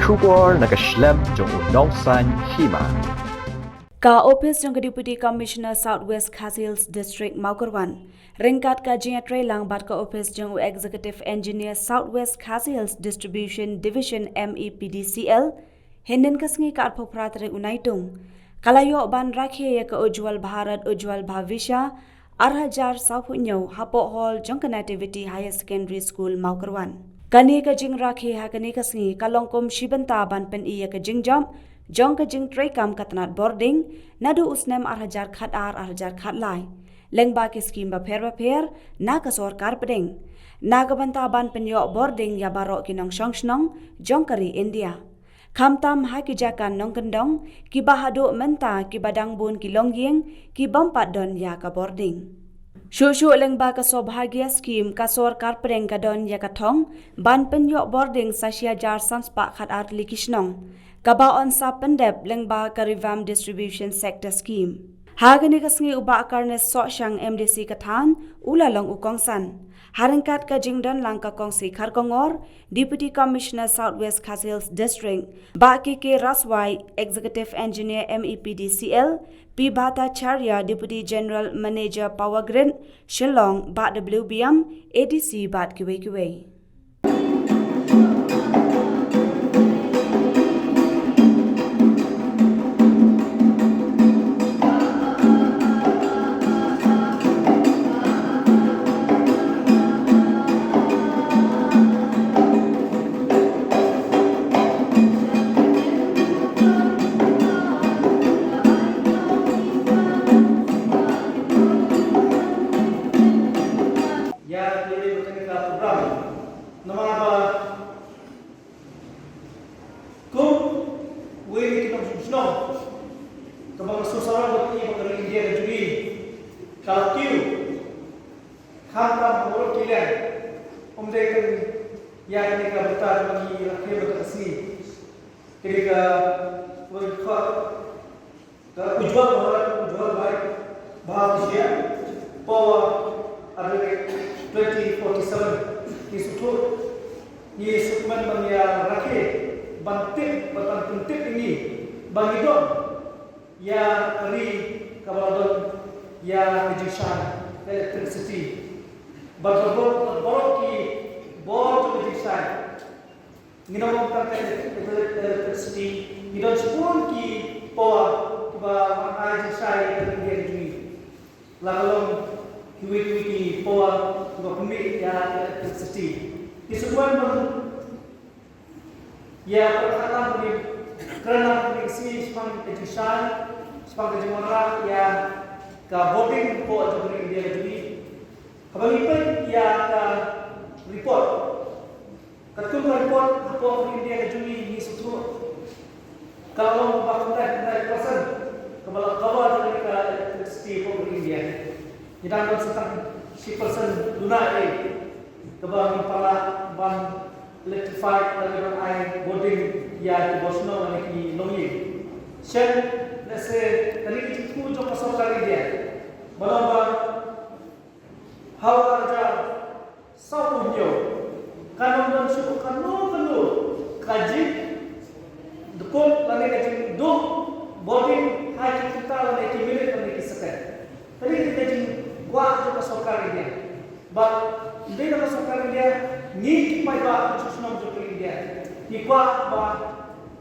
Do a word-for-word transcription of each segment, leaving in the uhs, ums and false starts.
Khubor na ka shlem jong u nongsaiñ hima. Ka ophis jong ka Deputy Commissioner South West Khasi Hills District Mawkyrwat, ryngkat ka jingïatreilang bad ka ophis jong u Executive Engineer South West Khasi Hills Distribution Division, MEPDCL, hynnin ka sngi ka arphew phra tarik u Naitung, ka la ïoh ban rakhe ïa ka Ujjwal Bharat Ujjwal Bhavishyah ar hajar sawphew hynñiew hapoh hall jong ka Nativity Higher Secondary School Mawkyrwat. Kane ka jingrakhe ha kane ka sngi ka long kum shi bynta ban pyni ïa ka jingjop jong ka jingtreikam ka tnat bording naduh u snem ar hajar khatar ar hajar khatlai, lyngba ki skim bapher bapher na ka sorkar pdeng, na ka bynta ban pynïoh bording ïa baroh ki nongshong shnong jong ka ri India, khamtam ha ki jaka nongkyndong kiba haduh mynta kiba dang bun ki longïing ki bym pat don ïa ka bording. Shuh shuh lyngba ka Saubhagya Scheme, ka sorkar pdeng ka don ïa ka thong ban pynïoh bording sa shi hajar san spah khatar tylli ki shnong, kaba yn sa pyndep lyngba ka Revamped Distribution Sector Scheme. Ha kane ka sngi u Bah Carnes Sohshang, MDC ka thaiñ, u la long u kongsan. Ha ryngkat ka jingdonlang ka Kong Sikhar Kongor, Deputy Commissioner South West Khasi Hills District, Bah K K Raswai, Executive Engineer, MEPDCL, P Bhattacharya, Deputy General Manager Power Grid, Shillong, Bah W B M, ADC bad kiwei kiwei. Ïa ka program, namar ba kum uwei na ki nongshong shnong kaba nga sngewsarong ba ka ri India ka jong ngi ka la kiew, khamtam ha baroh ki liang. Ym dei tang ïa kane ka bynta kaba ngi rakhe mynta ka sngi, kane ka, what do you call, ka Ujjwal Bharat, Ujjwal Bharat, Bharat Vision, Power Agri twenty forty-seven. Ngi sngewthuh, ngi sngewkmen ban ïa rakhe, ban tip, ban, ban pyntip ïa ngi ba ngi don ïa ka ri kaba la don ïa ka jingshai electricity. Bad baroh, baroh ki bor jong ka jingshai, ngi ong tang ka electricity, ngi don shibun ki power kiba wan ai jingshai ïa ka ri India ka jong ngi. La ka long kiwei kiwei ki power kiba pynmih ïa ka electricity. Ki shu wan ban ïa pyrkhat lang, kren lang, kren shi shaphang ka jingshai, shaphang ka jingwanrah ïa ka bording hapoh jong ka ri India ka jong ngi. Haba ngi peit ïa ka report, katkum ka report, hapoh ka ri India ka jong ngi, ngi sngewthuh ka la long ba khyndai, khyndai percent kaba la cover da ka electricity hapoh ka ri India. Ngi dang don sa tang shi percent duna ei kaba ngim pat lah ban electrify lane ban ai bording ïa ki bor shnong lane ki longïing. Shen lehse kane ka jingthmu jong ka sorkar India ba long ba ha u ar hajar sawphew hynñiew kan ym don shuh kano kano ka jingdukut lane ka jingduh bording ha ki kynta lane ki minit lane ki second. Kane ka dei ka jingkwah jong ka sorkar India. Bad ym dei tang ka sorkar India, ngi ki paidbah ki nongshong shnong jong ka ri India ngi kwah ba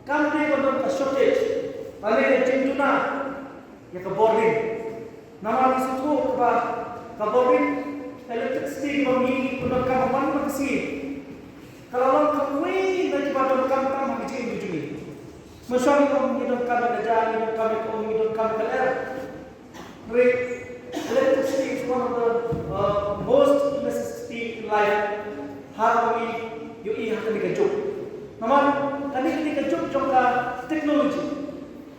kam dei ban don ka shortage lane ka jingduna ïa ka bording. Namar ngi sngewthuh ba ka bording electricity ba ngi pyndonkam ha man la ka sngi ka la long kawei na kiba donkam tam ha ka jingim ka jong ngi. Mynshuwa ngi ong ngi donkam ïa ka ja, ngi donkam ïa ka um, ngi donkam ïa ka lyer. Re, electricity is one of the, uh, most necessity in life. Ha kaba ngi ïohi ha kane ka juk. Namar kane, kane ka juk jong ka technology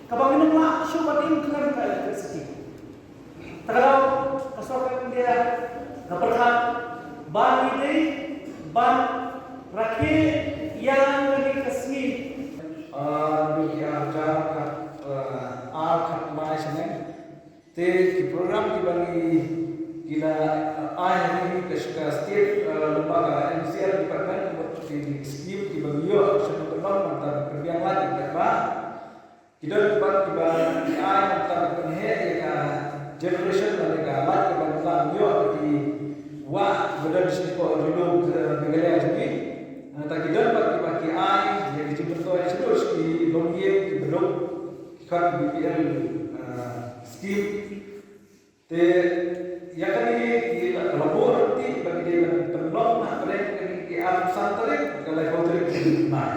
kaba ngin ym lah shuh ban im khlem ka electricity. Te ka daw ka sorkar India ka pyrkhat ba ngi dei ban rakhe ïa kane ka sngi. Ah, naduh ki ar hajar khat, ah, ar khat lai shaneng. Te ki program kiba ngi, ki la, ah, ai ha ngi ka, ka state, ah, lyngba ka MCL department, bad ki scheme kiba ngi ïoh sha ka, ka long, nangta ka Ki don pat kiba ki ai nangta ban pynheh ïa ka generation lane ka lait kaba nangta ban ïoh ki wah ba don sha ki por ri lum ka Meghalaya jong ngi. Nangta ki don pat kiba ki ai ïa ki jingmyntoi shaduh sha ki longïing kiba duk ki khot B P L scheme. Te ïa kane ki la buh ryntih ba ki dei ban pynlong ha pdeng kane ki arphew san tarik, ka laiphew tarik jong u bnai.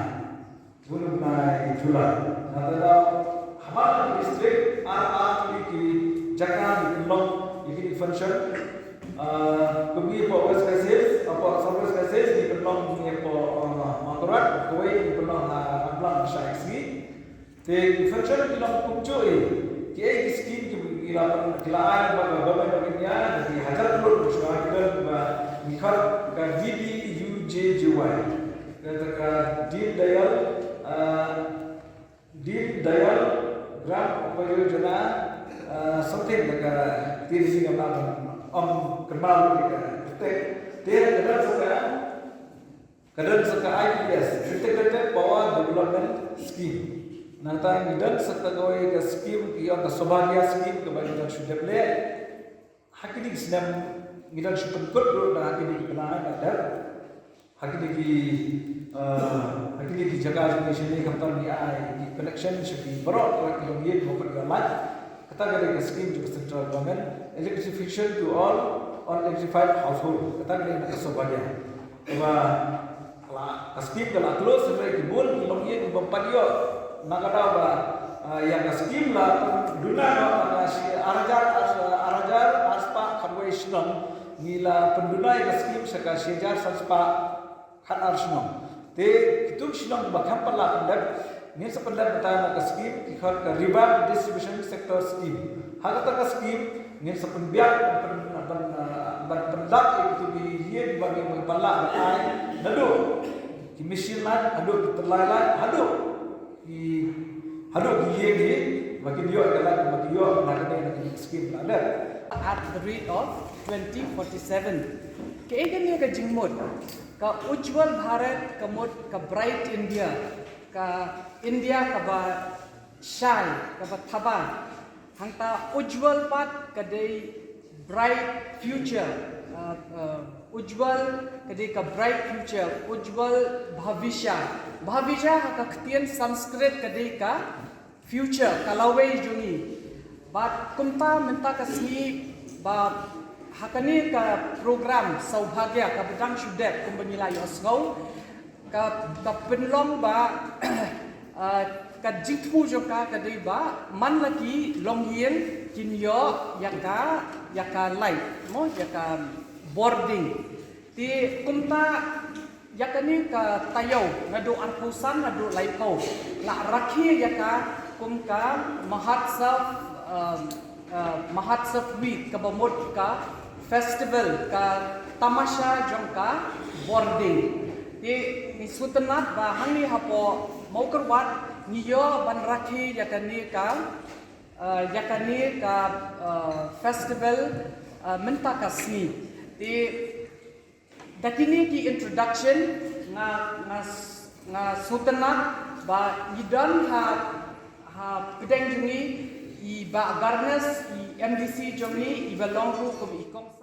Jong u bnai July. Nangta da ha man la ki district ar ar tylli ki jaka ngi pynlong ïa kine ki function. Kum ngi hapoh West Khasi Hills, hapoh South West Khasi Hills ngi pynlong, ngi hapoh Mawkyrwat, kawei ngi pynlong ha Rangblang, Shillong. Te ki function ki long kumjuh, kiei ki scheme ki la, ki la ai ba ka Government of India, ki hajar klur shuwa ki don ba ngi khot ka D D U J J Y. Ka, ka Deen Dayal, ah, Deen Dayal Gram Upayojana, ah, something, da ka T D C ka ba ong kynmaw ka te. Te ka don sa ka Ka don sa ka I P S, Integrated Power Development Scheme. Nangta ngi don sa kawei ka scheme ki ong ka Saubhagya scheme kaba ngi dang shu dep leh. Ha kine ki snem ngi dang shu pynkut ruh na ha kine ki bnai ba dep. Ha kine ki, eh, ha kine ki jaka jong ngi shane khamtam ngi ai ki connection sha ki baroh ki longïing ba pynïoh lait. Kata ka dei ka scheme jong ka central government, electrification to all unelectrified household. Kata ka dei ka Saubhagya. Kaba la, ka scheme ka la close, hynrei ki bun ki longïing ki bym pat ïoh. Na ka daw ba, ah, ïa ka scheme la duna noh na ka shi, ar hajar, ar, ar hajar ar spah khatwei shnong. Ngi la pynduna ïa ka scheme sha ka shi hajar san spah khatar shnong. Te kito ki shnong ba kham pat la pyndep, ngin sa pyndep mynta na ka scheme ki khot ka Revamped Distribution Sector Scheme. Ha kata ka scheme ngin sa pynbiang ban, ban, ban, ah, ban pyndap ïa kito ki ïing ba ngi, ban lah ban ai naduh ki machine light, haduh ki tylli light, haduh ki, haduh ki ïing hi ba kin ïoh ïa ka light ba kin ïoh na kane, na kane ka scheme la dep. At the rate of twenty forty-seven. Kaei kane ka jingmut? Ka Ujjwal Bharat ka mut ka Bright India, ka India kaba shai, kaba thaba. Hangta Ujjwal pat ka dei bright future. Uh, uh, Ujjwal ka dei ka bright future. Ujjwal Bhavishya. Bhavishya ha ka ktien Sanskrit ka dei ka future, ka lawei jong ngi. Bad kumta mynta ka sngi ba ha kane ka program Saubhagya kaba dang shu dep kumba ngi la ïohsngew, ka, ka pynlong ba, ah, ka jingthmu jong ka ka dei ba man la ki longïing kin ïoh ïa ka, ïa ka light, mo, ïa ka bording. Te kumta ïa kane ka taïew, naduh arphew san naduh laiphew, la rakhe ïa ka kum ka Mahotsav, um, uh, Mahotsav Week, kaba mut ka festival, ka tamasha jong ka bording. Te ngi sngewtynnat ba hangne hapoh Mawkyrwat ngi ïoh ban rakhe ïa kane ka, uh, ïa kane ka, uh, festival, uh, mynta ka sngi. Te da kine ki introduction nga, nga, nga sngewtynnat ba ngi don ha, ha pdeng jong ngi i Bah Garnes, i M D C jong ngi, iba long ruh kum i kong